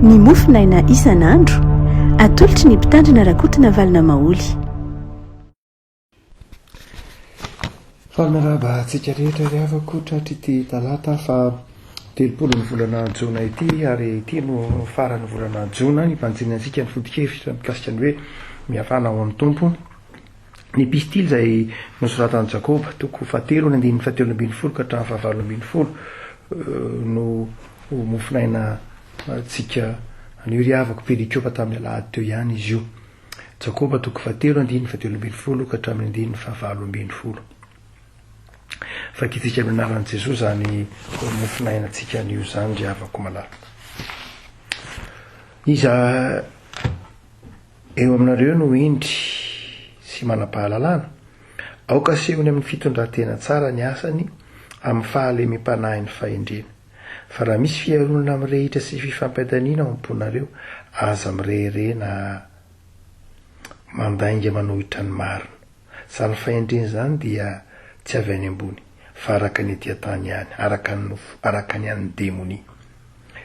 Ny mofonaina isan'andro, atolotry ny Mpitandrina Rakotonavalona Maholy. Faly miarahaba antsika rehetra ry havako tratr'ity talata fa 30 ny volana jona ity ary ity no faran'ny volana jona nibanjinantsika ny foto-kevitra mikasika ny hoe mihavana ao amin'ny Tompo. Ny epistily izay nosoratan'i Jakoba, toko fahatelo ny andininy fahatelo ambin'ny folo ka hatramin'ny fahavalo ambin'ny folo no ho mofonaina antsika anio ry havako. Perikopa tamin'ny alahady teo ihany izy io. Jakoba toko fahatelo andininy fahatelo ambin'ny folo ka hatramin'ny andininy fahavalo ambin'ny folo. Vakintsika amin'ny anaran'i Jesoa izany mofonaina antsika anio izany ry havako malala. Iza Eo aminareo no hendry sy manam-pahalalana? Aoka asehony amin'ny fitondran-tena tsara ny asany amin'ny fahalemem-panahin'ny fahendrena. Fa raha misy fialonana mirehitra sy fifampiadaniana ao am-ponareo, aza mirehareha na mandainga manohitra ny marina. Izany fahendrena izany dia tsy avy any ambony, fa araka ny ety an-tany ihany, araka ny nofo, araka ny an'ny demonia.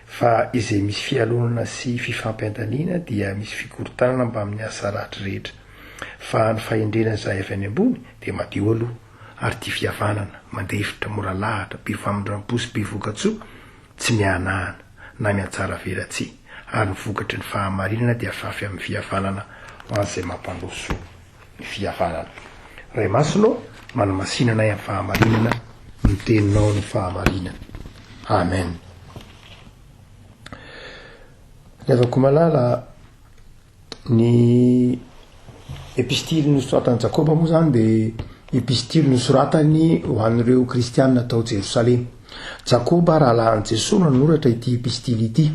Fa izay misy fialonana sy fifampiantaniana dia misy fikorontanana mbamin'ny asa ratsy rehetra. Fa ny fahendrena izay avy any ambony dia madio aloha, ary tia fihavanana, mandefitra, mora lahatra, be famindram-po sy be vokatsoa, tsy miahanahana, na mihatsara velatsihy, ary ny vokatry ny fahamarinana dia afafy amin'ny fihavanana ho an'izay mampandroso ny fihavanana. Ray Masina ô, manamasina anay amin'ny fahamarinana, ny teninao no fahamarinana. Amen. Ry havako malala, ny epistily nosoratan'i Jakoba moa zany dia epistily nosoratany ho an'ireo kristianina tao Jerosalema. Jakoba rahalahin'i Jesoa no nanoratra ity epistily ity.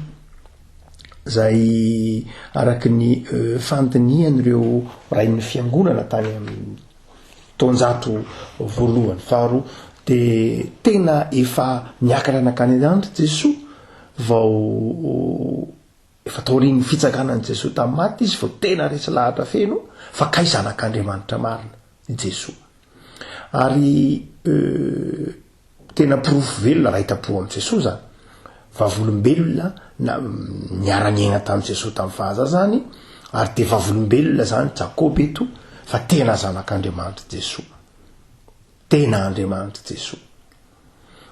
izay araka ny fandinihan'ireo rain'ny fiangonana tany amin'ny taonjato voalohany faharoa dia tena efa niakatra nankany an-danitra Jesoa vao efa taorian'ny fitsanganan'i Jesoa tamin'ny maty izy vao tena resy lahatra feno fa kay zanak'Andriamanitra marina i Jesoa ary Tena porofo velona raiki-po amin'i Jesoa izany. Vavolombelona na niara-niaina tamin'i Jesoa tamin'ny fahazazany ary dia vavolombelona izany Jakoba eto fa tena zanak'Andriamanitra Jesoa. Tena Andriamanitra Jesoa.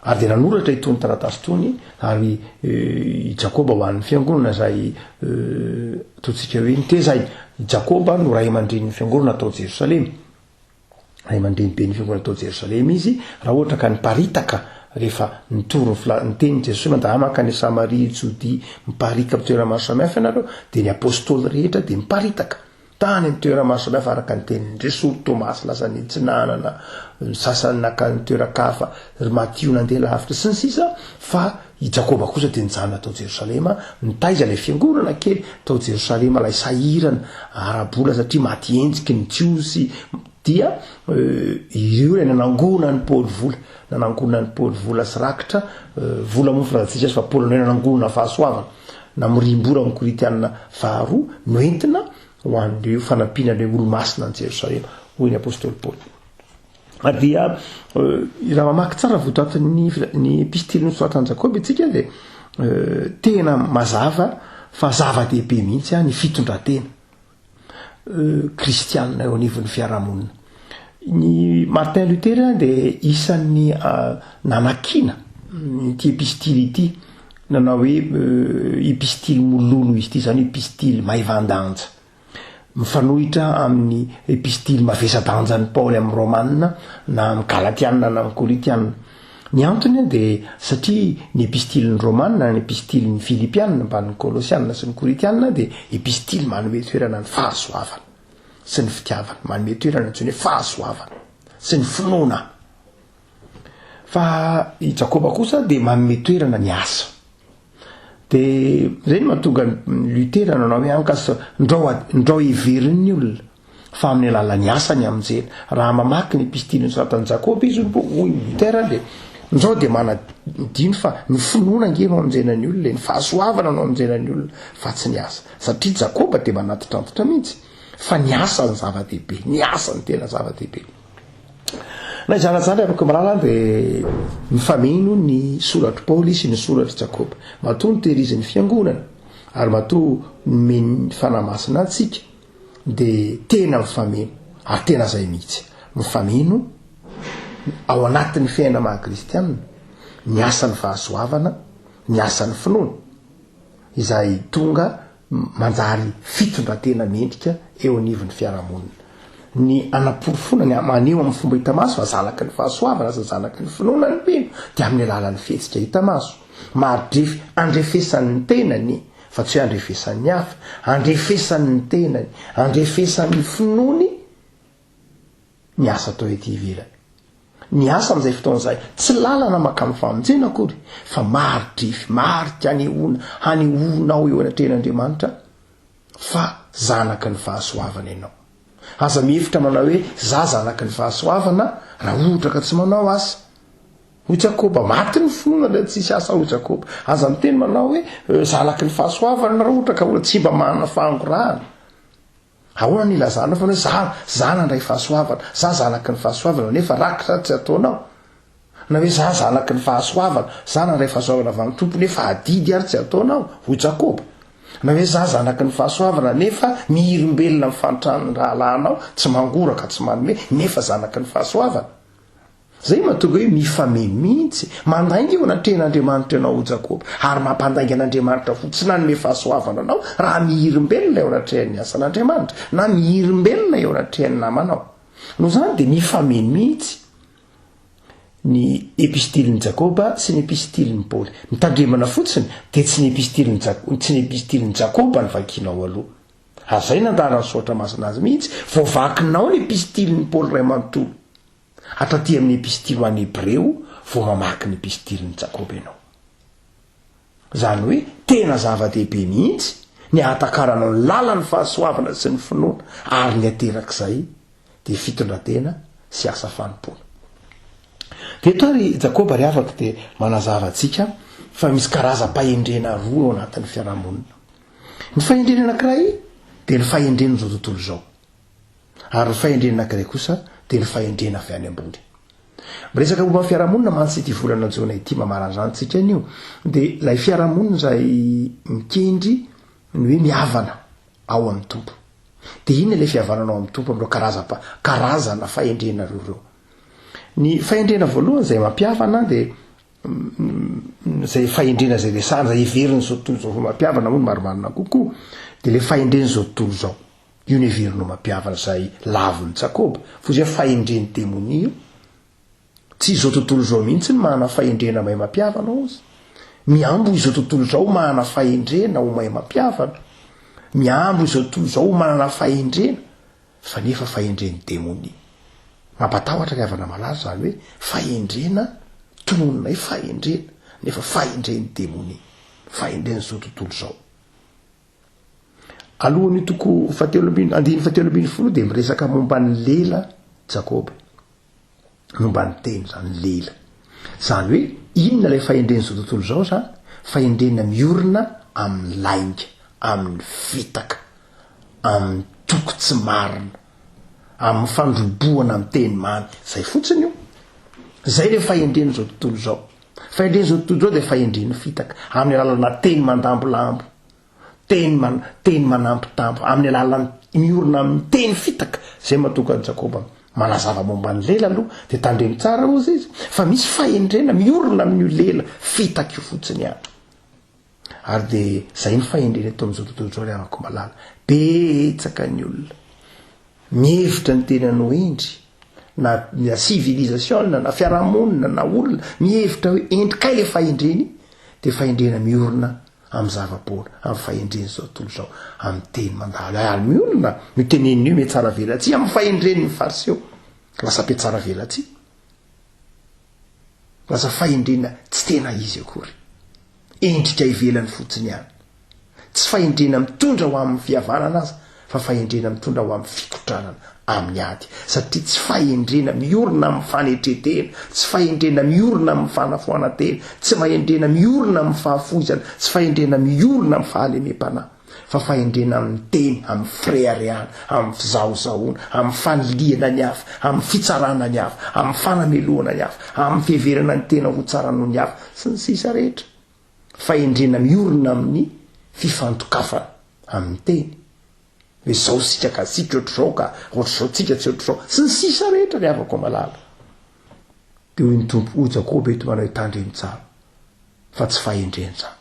Ary dia nanoratra itony taratasy itony ary i Jakoba ho an'ny fiangonana izay ataontsika hoe nitezaina. I Jakoba no ray aman-drenin'ny fiangonana tao Jerosalema. Ray aman-dreniben'ny fiangonana tao Jerosalema izy, raha ohatra ka niparitaka rehefa nitory ny fila-, niteny Jesoa hoe mandà mankany Samaria, Jodia, miparika amin'ny toerana maro samihafa ianareo, dia ny apôstôly rehetra dia niparitaka tany amin'ny toerana maro samihafa araka ny tenin'i Jesoa, ry Tomasy lasa niantsinanana, ny sasany nankany toeran-kafa, ry Matio nandeha lavitra, sy ny sisa, fa i Jakoba kosa dia nijanona tao Jerosalema, nitaiza ilay fiangonana kely tao Jerosalema, ilay sahirana ara-bola satria maty enjiky ny Jiosy, dia ireo ilay nanangona an'i Paoly vola, nanangona an'i Paoly vola sy rakitra, vola moa ny filazantsika azy fa Paoly indray nanangona fahasoavana, namoriam-bola ao amin'ny Korintiana faharoa, noentina ho an'ireo fanampiana ireo olo-masina any Jerosalema, hoy ny apostoly Paoly. Ary dia raha mamaky tsara votoatin'ny ny epistily nosoratan'i Jakoba isika dia tena mazava fa zava-dehibe mihitsy ny fitondran-tena kristianina eo anivon'ny fiarahamonina. Ny Martin Luther dia isan'ny nanakiana ity epistily ity, nanao hoe epistily mololo izy ity, izany hoe epistily maivan-danja. Mifanohitra amin'ny epistily mavesa-danjan'i Paoly amin'ny Romana na amin'ny Galatiana na amin'ny Korintiana. Ny antony dia satria ny epistilin'ny Romana na ny epistilin'ny Filipiana mbamin'ny Kolosiana sy ny Korintiana dia epistily manome toerana ny fahasoavana sy ny fitiavana, manome toerana antsoina hoe fahasoavana sy ny finoana. Fa i Jakoba kosa dia manome toerana ny asa. De zay no mahatonga an'i Luther nanao hoe ankas ndrao ndrao heverin'ny olona fa amin'ny alalan'ny asa ny hamonjena. Raha mamaky ny epistily nosoratan'i Jakoba izy hoy Luther dia ndrao dia manadino fa ny finoana ange no hamonjena ny olona e, ny fahasoavana no hamonjena ny olona fa tsy ny asa. Satria Jakoba dia manatitrantitra mihitsy fa ny asa no zava-dehibe, ny asa no tena zava-dehibe. Na izany na izany ry havako malala dia mifameno ny soratr'i Paoly sy ny soratr'i Jakoba. Matoa notehirizin'ny fiangonana. Ary matoa nomen'ny Fanahy Masina antsika dia tena mifameno, ary tena zay mihitsy, mifameno ao anatin'ny fiainana maha kristianina, ny asan'ny fahasoavana, ny asan'ny finoana, izay tonga manjary fitondratena mendrika eo anivon'ny fiarahamonina. Ny anaporofoana, ny maneho amin'ny fomba hita maso fa zanaky ny fahasoavana sy zanaky ny finoana ny mpino dia amin'ny alalan'ny fihetsika hita maso. Mari-drefy andrefesany ny tenany fa tsy hoe andrefesan'ny hafa, andrefesany ny tenany, andrefesany ny finoany ny asa atao ety ivelany. Ny asa amin'izay fotoana izay tsy lalana mankany famonjena akory fa mari-drefy, marika anehoana, hanehoanao eo anatrehan'Andriamanitra fa zanaky ny fahasoavana ianao. Aza mihevitra manao hoe za zanaky ny fahasoavana raha ohatra ka tsy manao asa. Hoy Jakoba, maty ny finoana ilay tsisy asa hoy Jakoba. Aza miteny manao hoe eh, zanaky ny fahasoavana raha ohatra ka tsy mba manana fahangorahana. Ahoana ny ilazanao fa hoe za, za nandray fahasoavana, za zanaky ny fahasoavana nefa rakitra tsy ataonao. Na hoe za zanaky ny fahasoavana, za nandray fahasoavana avy amin'ny Tompo nefa adidy ary tsy ataonao, hoy Jakoba. Na hoe za zanaky ny fahasoavana nefa mihirimbelona amin'ny fahantran'ny rahalahinao, tsy mangoraka, tsy manome, nefa zanaky ny fahasoavana. Zay mahatonga hoe mifameno mihitsy. Mandainga eo anatrehan'Andriamanitra ianao hoy Jakoba, ary mampandainga an'Andriamanitra fo tsy nanome fahasoavana anao raha mihirimbelona eo anatrehan'ny asan'Andriamanitra, na mihirimbelona eo anatrehan'ny namanao. Noho izany dia mifameno mihitsy ny epistilin'i Jakoba sy ny epistilin'i Paoly. Mitandremana fotsiny dia tsy ny epistilin'i Jak-, tsy ny epistilin'i Jakoba no vakianao aloha. Ary izay nandaharan'ny Soratra Masina azy mihitsy, voavakinao ny epistilin'i Paoly iray manontolo. Hatraty amin'ny epistily ho an'ny Hebreo vao mamaky ny epistilin'i Jakoba ianao. Izany hoe tena zava-dehibe mihitsy ny hahatakaranao ny lalan'ny fahasoavana sy ny finoana ary ny aterak'izay dia fitondran-tena sy asa fanompoana. Dia eto ary Jakoba ry havako dia manazava antsika fa misy karazam-pahendrena roa ao anatin'ny fiarahamonina. Ny fahendrena anankiray dia ny fahendren'izao tontolo izao. Ary ny fahendrena anankiray kosa dia ny fahendrena avy any ambony. Miresaka momba ny fiarahamonina mantsy ity volana jona ity, mamarana izany tsika anio, dia ilay fiarahamonina izay mikendry ny hoe mihavana ao amin'ny Tompo. Dia inona ilay fihavanana ao amin'ny Tompo amin'ireo karazam-pa-, karazana fahendrena ireo ireo? Ny fahendrena voalohany izay mampihavana dia izay fahendrena izay resahana, izay heverin'izao tontolo izao fa mampihavana moa no marimarina kokoa, dia ilay fahendren'izao tontolo izao. Io ny heveriny ho mampihavana izay lavin'i Jakoba, fa izay fahendren'ny demonia io. Tsy izao tontolo izao mihitsy no manana fahendrena mahay mampihavana hozy. Mihambo izao tontolo izao ho manana fahendrena ho mahay mampihavana. Mihambo izao tontolo izao ho manana fahendrena, fa nefa fahendren'ny demonia. Mampatahotra ry havana malaza izany hoe fahendrena tononina hoe fahendrena, nefa fahendren'ny demonia, fahendren'izao tontolo izao. Alohan'io toko fahatelo ambin'ny, andininy fahatelo 12 dia miresaka momba ny lela Jakoba. Momba ny teny izany, lela. Izany hoe inona ilay fahendren'izao tontolo izao izany? Fahendrena miorina amin'ny lainga, amin'ny fitaka, amin'ny toko tsy marina, amin'ny fandrobohana amin'ny teny mamy. Izay fotsiny io. Izay ilay fahendren'izao tontolo izao. Fahendren'izao tontolo izao dia fahendren'ny fitaka, amin'ny alalana teny mandambolambo. Teny man, teny manambitamby, amin'ny alalan'ny, miorina amin'ny teny fitaka, izay mahatonga an'i Jakoba manazava momba ny lela aloha, dia tandremo tsara hozy izy, fa misy fahendrena miorina amin'io lela fitaka io fotsiny ihany. Ary dia izay ny fahendrena eto amin'izao tontolo izao ry havako malala. Betsaka ny olona mihevitra ny tenany ho hendry, na na civilisation na fiarahamonina na olona mihevitra hoe hendry kay le fahendreny, dia fahendrena miorina amin'ny zava-poana, amin'ny fahendren'izao tontolo izao, amin'ny teny mandalo ary ny olona no teneniny hoe mihatsara velatsihy amin'ny fahendren'ny fariseo, lasa mpihatsara velatsihy, lasa fahendrena tsy tena izy akory, endrika ivelany fotsiny ihany. Tsy fahendrena mitondra ho amin'ny fihavanana aza fa fahendrena mitondra ho amin'ny fikotranana amin'ny ady. Satria tsy fahendrena miorina amin'ny fanetren-tena, tsy fahendrena miorina amin'ny fanafoanan-tena, tsy fahendrena miorina amin'ny fahafoizana, tsy fahendrena miorina amin'ny fahalemem-panahy, fa fahendrena amin'ny teny, amin'ny fireharehana, amin'ny fizahozahoana, amin'ny fanilihana ny hafa, amin'ny fitsarana ny hafa, amin'ny fanamelohana ny hafa, amin'ny fiheverana ny tena ho tsara noho ny hafa, sy ny sisa rehetra. Fahendrena miorina amin'ny. Fifandokafana amin'ny teny. Hoe zao isika ka tsika ohatr'izao ka, ohatr'izao tsika tsy ohatr'izao. Sy ny sisa rehetra ry havako malala. Dia hoy ny Tompo, hoy Jakoba eto manao hoe tandremo tsara fa tsy fahendrena izany.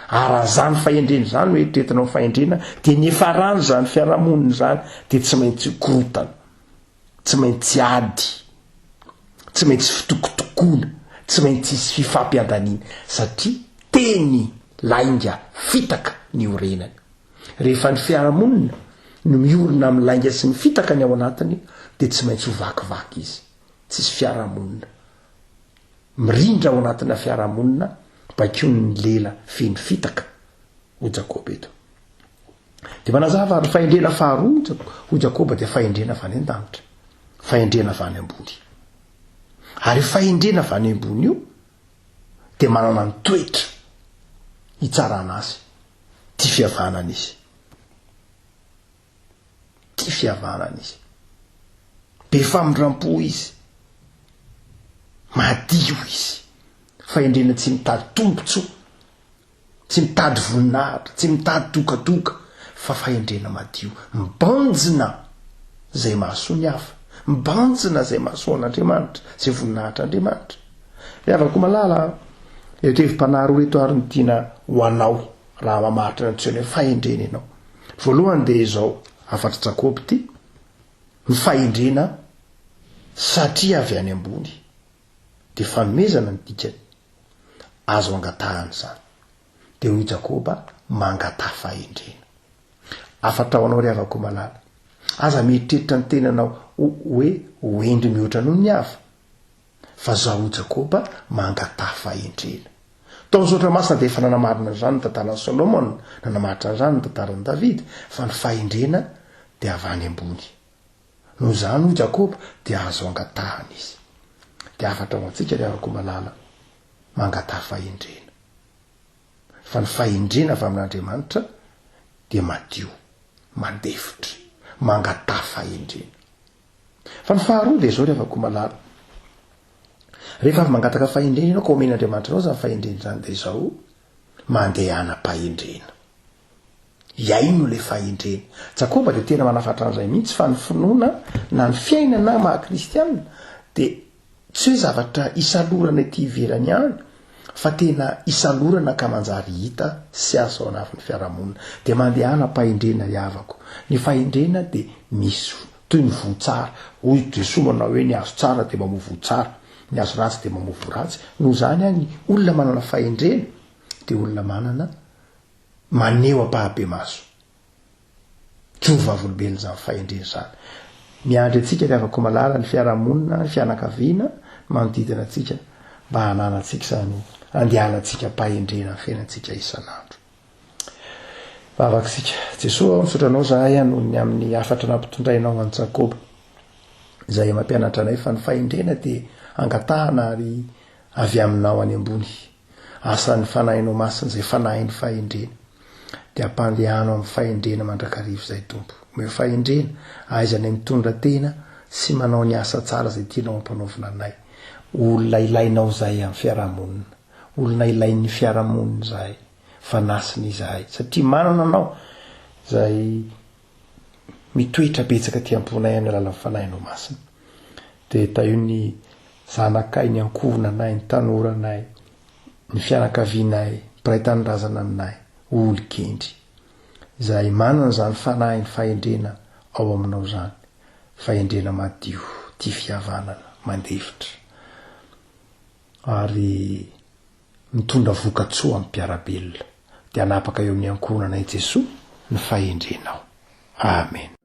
Ary raha izany fahendrena izany no eritreretinao ho fahendrena dia ny hiafaran'izany fiarahamonina izany dia tsy maintsy korontana, tsy maintsy ady, tsy maintsy fitokotokoana, tsy maintsy hisy fifampiandaniana satria teny lainga fitaka ny iorenany. Rehefa ny fiarahamonina no miorina amin'ny lainga sy ny fitaka ny ao anatiny dia tsy maintsy ho vakivaky izy. Tsisy fiarahamonina mirindra ao anatina fiarahamonina baikoin'ny lela feno fitaka, hoy Jakoba eto. Dia manazava ary ny fahendrena faharoa, hoy Jakoba, dia fahendrena avy any an-danitra, fahendrena avy any ambony. Ary io fahendrena avy any ambony io dia manana ny toetra hitsarana azy, tia fihavanana izy. Tia fihavanana izy. Be famindram-po izy. Madio izy. Fahendrena tsy mitady tombontsoa, tsy mitady voninahitra, tsy mitady dokadoka, fa fahendrena madio. Mibanjina izay mahasoa ny hafa. Mibanjina izay mahasoa an'Andriamanitra, izay voninahitr'Andriamanitra. Ry havako malala a, ireto hevi-panahy roa ireto ary no tiana ho anao raha mamaritra ny antsoina hoe fahendrena ianao. Voalohany dia izao hafatr'i Jakoba ity, Ny fahendrena satria avy any ambony dia fanomezana ny dikany, azo angatahana izany. Dia hoy Jakoba, Mangataha fahendrena. Hafatra ho anao ry havako malala, aza mieritreritra ny tenanao hoe ho hendry mihoatra noho ny hafa. Fa zaho Jakoba mangataha fahendrena. Tao amin'ny Soratra Masina dia efa nanamarina an'izany ny tantaran'i Solomona, nanamaritra an'izany ny tantaran'i Davida, fa ny fahendrena dia avy any ambony. Noho izany, hoy Jakoba, dia azo angatahana izy. Dia hafatra ho antsika ry havako malala, mangataha fahendrena. Fa ny fahendrena avy amin'Andriamanitra dia madio, mandefitra, mangataha fahendrena. Fa ny faharoa dia izao ry havako malala, rehefa avy mangataka fahendrena ianao ka omen'Andriamanitra anao izany fahendrena izany dia izao, mandehana am-pahendrena. Iaino ilay fahendrena. Jakoba dia tena manafatra an'izay mihitsy fa ny finoana na ny fiainana maha kristianina dia Tsy hoe zavatra isalorana ety ivelany ihany fa tena isalorana ka manjary hita sy azo ao anavin'ny fiarahamonina. Dia mandehana am-pahendrena ry havako. Ny fahendrena dia misy toy ny voa tsara. Hoy Jesoa manao hoe ny hazo tsara dia mamoa voa tsara, ny hazo ratsy dia mamoa voa ratsy. Noho izany ny olona manana fahendrena dia olona manana maneho ampahabemaso. Joro vavolombelona izany fahendrena izany. Miandry antsika ry havako malala ny fiarahamonina, ny fianakaviana, ny manodidina antsika mba hananantsika izany handehanantsika am-pahendrena ny fiainantsika isan'andro. Vavaka isika. Jesoa ô, misaotra Anao izahay noho ny amin'ny hafatra nampitondrainao an'i Jakoba, izay mampianatra anay fa ny fahendrena dia angatahana ary avy Aminao any ambony. Asan'ny Fanahinao Masina izay Fanahin'ny fahendrena. Dia ampandehano amin'ny fahendrena mandrakariva izay Tompo. Omeo fahendrena, ahaizanay mitondra tena sy manao ny asa tsara izay tianao hampanaovina anay. Olona ilainao izahay amin'ny fiarahamonina. Olona ilain'ny fiarahamonina izahay. Fanasina izahay. Satria manana Anao izay mitoetra betsaka aty am-ponay amin'ny alalan'ny Fanahinao Masina. Dia tahio ny zanakay, ny ankohonanay, ny tanoranay, ny fianakavianay, mpiray tanindrazana aminay, ho olon-kendry. Izay manana izany fanahin'ny fahendrena ao aminao izany, fahendrena madio, tia fihavanana, mandefitra, ary mitondra voka-tsoa amin'ny mpiara-belona. Dia hanapaka eo amin'ny ankohonanay Jesoa ny fahendrenao. Amen.